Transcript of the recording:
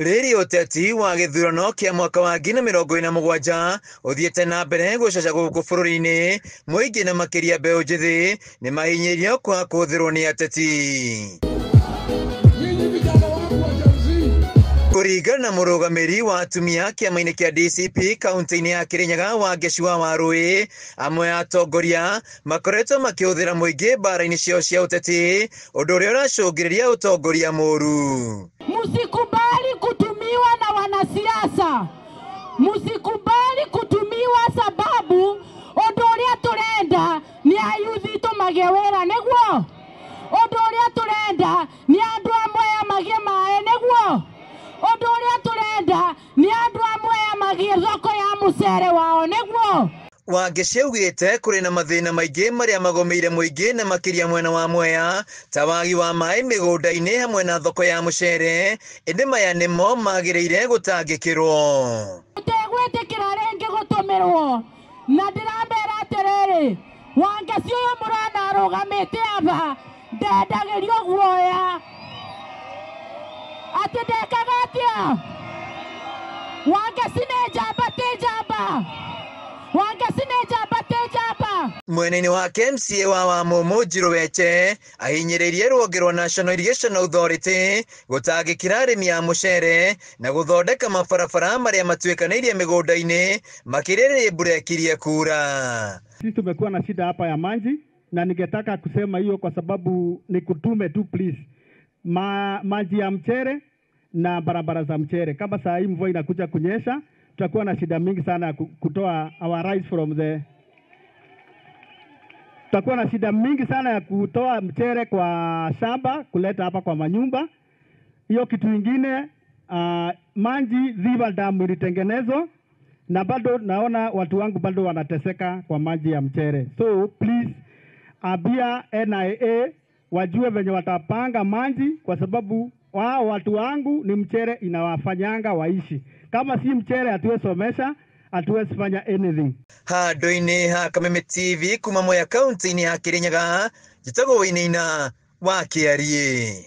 Rĩrĩ ũteti wa gĩthurano kĩa mwaka wa 2027 ũthiĩte na mbere gũcaca gũkũ bũrũri-inĩ, mũingĩ na makĩria mbeũ njĩthĩ nĩmahinyĩrĩirio kwaga kũhũthĩrwo nĩ ateti. Kũringana na mũrũgamĩri wa atumia kĩama-inĩ kĩa DCP kaunti-inĩ ya Kirinyaga Wangeci wa Warũĩ, amwe a atongoria makoretwo makĩhũthĩra mũingĩ mbara-inĩ ciao cia ũteti, ũndũ ũrĩa ũracũngĩrĩria ũtongoria mũru. Msikubali kutumiwa na wanasiasa, msikubali kutumiwa sababu ũndũ ũrĩa tũrenda nĩ ayuthi tũmagĩe wĩra nĩguo, ũndũ ũrĩa tũrenda nĩ andũ a Mwea magĩe maĩ nĩguo, ũndũ ũrĩa tũrenda nĩ andũ a Mwea magĩe thoko ya mũcere wao nĩguo. Wangeci augĩte kũrĩ na mathĩna maingĩ marĩa magũmĩire mũingĩ na makĩria mwena wa Mwea ta wagi wa maĩ mĩgũnda-inĩ hamwe na thoko ya mũcere, ĩndĩ maya nĩmo magĩrĩire gũtangĩkĩrwo. Tũtegwĩtĩkĩra rĩngĩ gũtũmĩrwo, na ndĩramera atĩrĩrĩ, Wangeci ũyũ mũrona arũgamĩte aba ndendagĩrio guoya, atĩ ndekaga atĩa? Wangeci nĩ njamba ti njamba? Wangeci nĩ njamba ti njamba? Mwena-inĩ wake MCA wa Wamumu Njirũ Weche ahinyĩrĩirie rũhonge rwa National Irrigation Authority gũtangĩkĩra arĩmi a mũcere na gũthondeka mabarabara marĩa matuĩkanĩirie mĩgũnda-inĩ makĩria rĩrĩa mbura ĩkirie kura. Sisi tumekuwa na shida hapa ya maji na ningetaka kusema hiyo kwa sababu ni kutume tu please. Maji ya mchere na barabara za mchere. Kama saa hii mvua inakuja kunyesha, tutakuwa na shida mingi sana ya kutoa our rice from the, tutakuwa na shida mingi sana ya kutoa mchere kwa shamba kuleta hapa kwa manyumba. Hiyo kitu ingine, maji Ziwa Dam ilitengenezwa na bado naona watu wangu bado wanateseka kwa maji ya mchere. So please ambia NIA wajue venye watapanga maji, kwa sababu wao watu wangu ni mchere inawafanyanga waishi. Kama si mchere hatuwezi somesha, hatuwezi fanya anything. Handũ-inĩ ha Kameme TV kuma Mwea kaunti-inĩ ya Kirinyaga, njĩtagwo Wainaina wa Kĩariĩ.